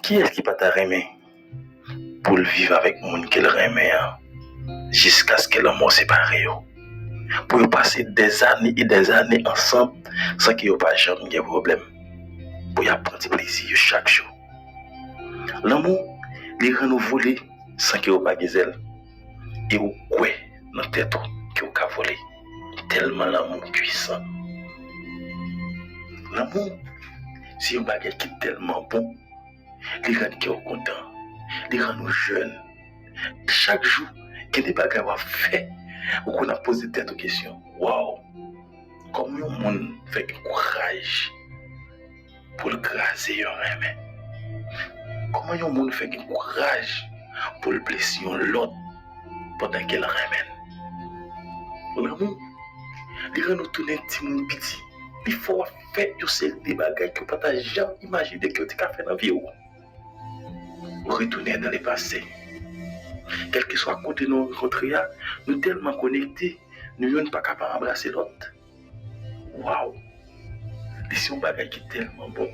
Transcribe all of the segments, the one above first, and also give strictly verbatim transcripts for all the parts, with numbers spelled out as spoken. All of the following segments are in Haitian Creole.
Kiyès ki pa ta renmen pou l viv avèk moun ke l renmen an jiskaske lanmò separe yo? Pou yo pase dèzane e dèzane ansanm san ke yo pa janm gen pwoblèm. Pou y ap pran ti plezi yo chak jou. Lanmou, li rann ou vole san ke ou pa gen zèl. E ou kwè nan tèt ou ke ou ka vole. Tèlman lanmou pwisan. Lanmou, se yon bagay ki tèlman bon. Li rann kè w kontan. Li rann ou jèn. Chak jou, gen de bagay w ap fè, ou konn ap poze tèt ou kesyon. Waw! Kòman yon moun fè gen kouraj pou l kraze yon renmen? Kòman yon moun fè gen kouraj pou l blese yon lòt pandan ke l renmen l? Lanmou, li rann ou tounen timoun piti. Li fè w ap fè yon seri de bagay ke w pa ta janm imajine ke w te ka fè nan vi w. Ou retounen dans le passé. Kèlkeswa kote nou rankontre a, nou tèlman konekte, nou youn pa ka pa anbrase lòt. Waw! Li se yon bagay ki tèlman bon.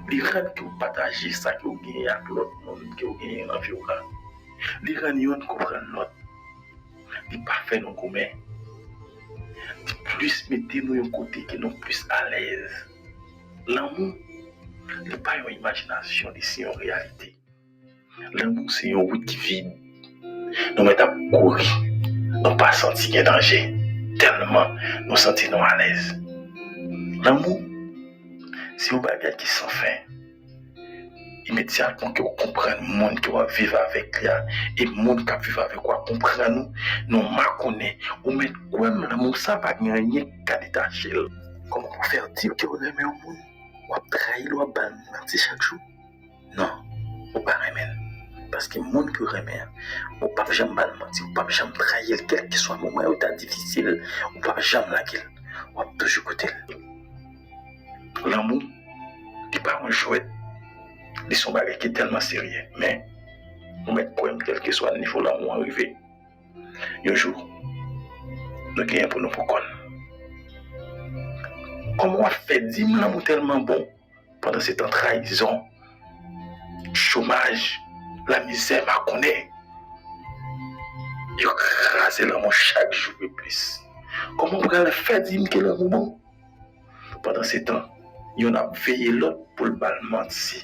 Li rann ke w pataje sa ke w genyen ak lòt moun ke w genyen nan vi w la. Li rann youn konprann lòt. Li pa fè nou goumen. Li plis mete nou yon kote ke nou plis alèz. Lanmou, li pa yon imajinasyon, li se yon reyalite. Lanmou se yon wout ki vid. Nou mèt ap kouri, nou pa santi gen danje, tèlman nou santi nou alèz. Lanmou se yon bagay ki san fen. Imedyatman ke w konprann moun ke w ap viv avèk li a, e moun k ap viv avèk ou a konprann ou, nou makonnen, ou mèt kwè m, lanmou sa pa gen anyen k ka detache l. Kòman pou fè w di ke w renmen yon moun, w ap trayi l, w ap ba l manti chak jou? Non, ou pa renmen l. Paske moun ke w renmen an, ou p ap janm ba l manti, ou p ap janm trayi l, kèlkeswa moman yo ta difisil, ou p ap janm lage l. W ap toujou kote l. Lanmou, li pa yon jwèt. Li se yon bagay ki tèlman serye. Men, ou mèt kwè m, kèlkeswa nivo lanmou an rive, yon jou, nou genyen pou nou pou kò n. Kòman w ap fè di m lanmou tèlman bon, pandan se tan trayizon, chomaj, lamizè, makonnen, yo kraze lanmou chak jou pi plis? Kòman w pral fè di m ke lanmou bon? Pandan se tan, yonn ap veye lòt pou l ba l manti.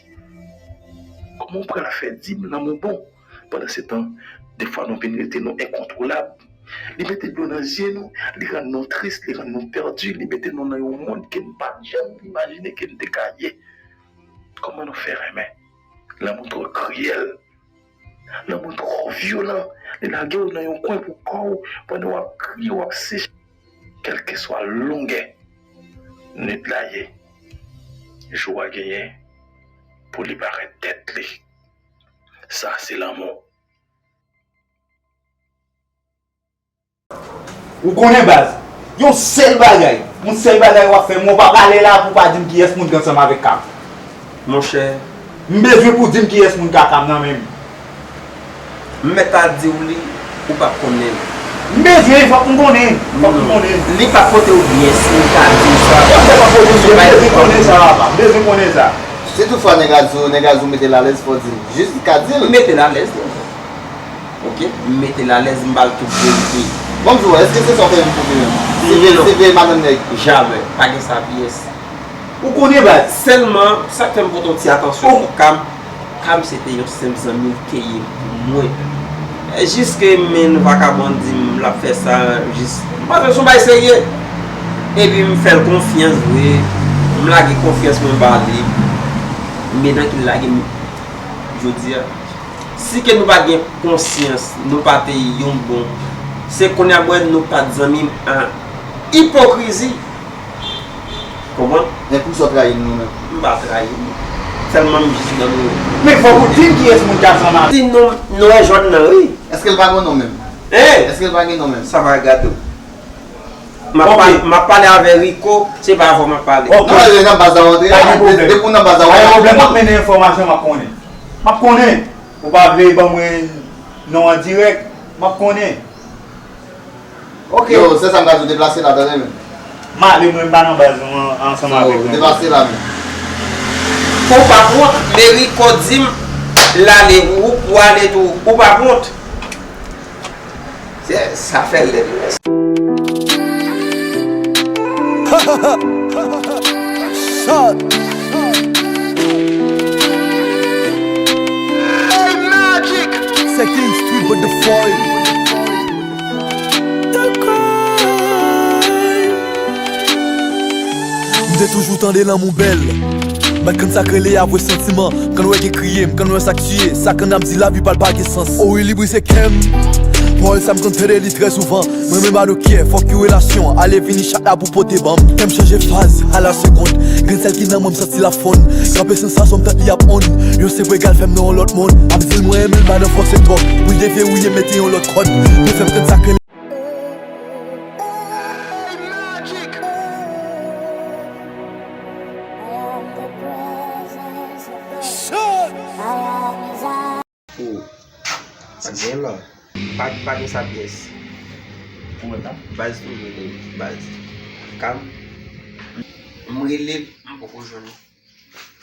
Kòman w pral fè di m lanmou bon? Pandan se tan, defwa nou vin rete nou enkontwolab. Li mete dlo nan zye nou, li rann nou tris, li rann nou pèdi, li mete nou nan yon mond ke n pa t janm imajine ke n te ka ye. Kòman nou fè renmen? Lanmou twò kriyèl. Lanmou twò vyolan. Li lage w nan yon kwen pou kò w, pandan w ap kriye, w ap seche. Kèlkeswa longè nwit la ye, jou a genyen pou li parèt tèt li. Sa se lanmou. Ou konnen baz, yon sèl bagay, yon sèl bagay w ap fè, men w pa prale la pou w pa di m kiyès moun ki ansanm avèk Kam. Monchè, m bezwen pou w di m kiyès moun ki ak Kam nan men m. M mèt ta di w li, ou p ap konnen l. M bezwen, fòk m konnen, fòk m konnen. Li p ap pote w byen si m ta di w sa. Monchè, pa pote m byen, m bezwen konnen sa, papa, m bezwen konnen sa. Si toutfwa nèg la di w, nèg la di w mete l alèz, fò w di l. Jis li ka di l. M mete l alèz, li. Ok, m mete l alèz, m ba l tout verite. Bon, m di w, èske se sa w te menm pou li menm? Se veye, se veye madanm nèg. Jamè, pa gen sa pyès. Ou konnen baz. Sèlman, sa k fè m pote yon ti atansyon sou Kam, Kam se te yon senp zanmi l te ye pou mwen. Jiske menm vakabon di m l ap fè sa, jis, m panse se yon bagay serye. Epi m fè l konfyans vre, m lage konfyans mwen ba li. Men nan ki l lage m jodi a. Si ke nou pa t gen konsyans, nou pa te yon bon, se kounye a m wè nou pa t zanmi an ipokrizi. Konprann? Men poukisa w trayi l nou menm? M pa trayi l. Sèlman m jis nan nou. Men fòk ou di m kiyès moun k ansanm avè l. Di non, non e jòn nan, wi. Èske l pa gen non menm? Hein? Èske l pa gen non menm? Sa va gade w. M ap pale, m ap pale avè Rico, se pa avè w m ap pale. Ok. Non, e nan baz la w antre a. Pa gen pwoblèm. Depi w nan baz la w antre a. Pa gen pwoblèm, m ap mennen enfòmasyon, m ap konnen. M ap konnen. Ou pa vle ban mwen non an dirèk, m ap konnen. Ok. Yo, se sa m ka di w, deplase la, tande men. M ale mwen, m pa nan baz nou an, ansanm avèk nou. Deplase la men. Ou pa wont, Merico di m l ale, ou, ou ale tou, ou pa wont. Se sa fè l lèd. Shot. Hey, Magic. Second Street with the foil. M te toujou tande lanmou bèl. Mèt kann sa k rele avwe santiman. Kann wè gen kriye, m kann wè sa k tiye. Sa kann ap di lavi pa l pa gen sans. O wi, li brize kè m. Pawòl sa m konn tande li trè souvan. Mwen menm I don't care, fuck you relasyon. Ale vini chak la pou pote ban m. Kè m chanje faz a la segonn. Grenn sèl ki nan mwen m santi l ap fonn. Kanpe sansasyon m tank li ap on. Yon senp regal fè m nan yon lòt monn. Ap di l mwen renmen l madan fòse twòp. Pou l deverouye mete yon lòt kòd. Li fè m konn sa k rele. Sa gen la. Pa, pa gen sa pyès. Ou wè sa? Baz toujou de baz. Kam. M rele l, m poko jwenn li.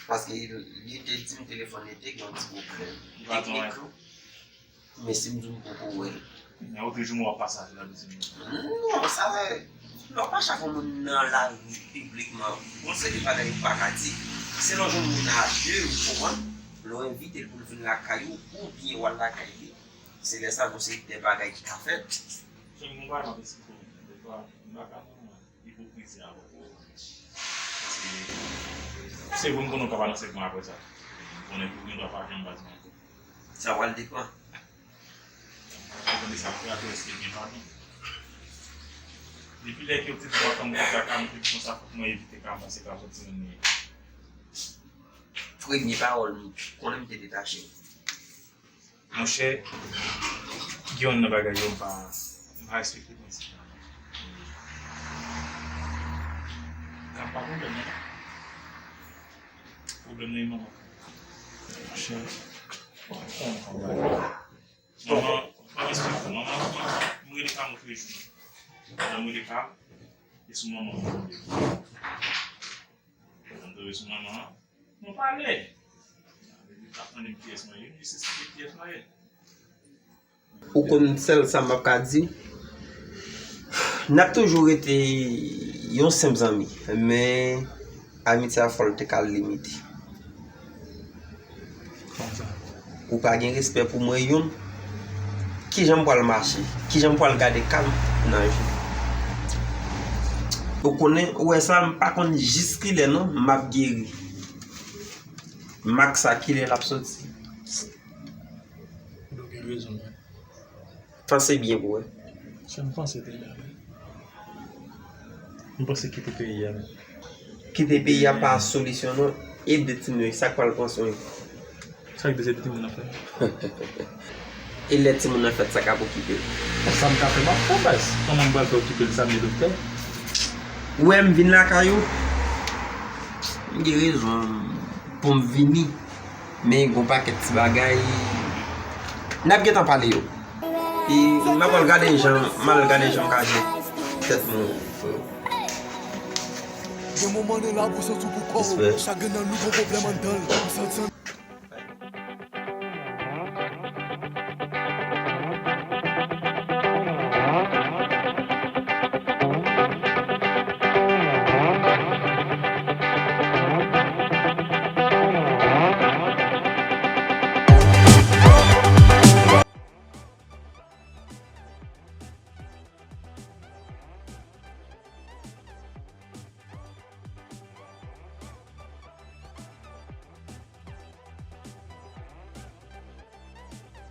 Paske li te di m telefòn li te gen yon ti pwoblèm teknik. Men si m di w m poko wè l. Men ou toujou mò pasaje la, di m. Non, sa vle, lè w pa chak yon moun nan lari piblikman, yon seri de bagay ou pa ka di. Se lè w jwenn moun nan a de, ou konprann? Lè w envite l pou l vin lakay ou, oubyen w al lakay li, se lè sa yon seri de bagay ki ka fèt. Se yon bagay m ap esplike w. Defwa, m pa ka nan ipokrizi avè w. Paske se vre m konnen w ka balanse ak mwen apre sa. M konnen tou gen dwa pa janm baz mwen ankò. Sa pral depann. Ou tande sa, frè a tou èske gen padon? Depi lè ke w te di w ap tann konsa, Kam te di konsa, fòk mwen evite Kam, paske Kam se timoun li ye. Premye pawòl m konnen m te detache. Monchè, gen youn nan bagay yo m pa, m pa respekte prensip la. Kam pa pwoblèm nan, non. Pwoblèm nan e manman Kam. Monchè, w ap fè yon bagay. Manman, manman, manman, manman, m rele Kam tou lejou. Lè m rele Kam, e sou manman m tonbe. Lè m tonbe sou manman an, nou pale. Li t ap mande m kiyès mwen ye, m jis esplike kiyès mwen ye. Ou konn sèl sa m ap ka di, n ap toujou rete yon senp zanmi, men amitye a fò l te ka limite. Ou pa gen respè pou mwen youn, kijan m pral mache? Kijan m pral gade Kam nan je? Ou konnen, ou wè sa, m pa konn jis kilè non, m ap geri. Mak sa, kilè l ap soti? Ou gen rezon, wi. Panse byen pou wè. Sè m panse te la, wi. M panse kite peyi a, wi. Kite peyi a pa solisyon non. E de timoun yo, sa k pral pran swen yo? Sa k de se de timoun nan fè? E lè timoun nan fèt, sa k ap okipe l? Sa m ka fè, m ap fè, baz. Kòman m pral fè okipe l, sa m ye doktè? Ou wè m vin lakay ou? M gen rezon pou m vini. Men gon pakèt ti bagay n ap gentan pale yo. E m ap al gade jan, m al gade jan m ka jwenn tèt mwen, freo. Gen moman nan lavi w santi w pou kò w. Respè. Chak grenn nan nou gon pwoblèm anndan l. Ou santi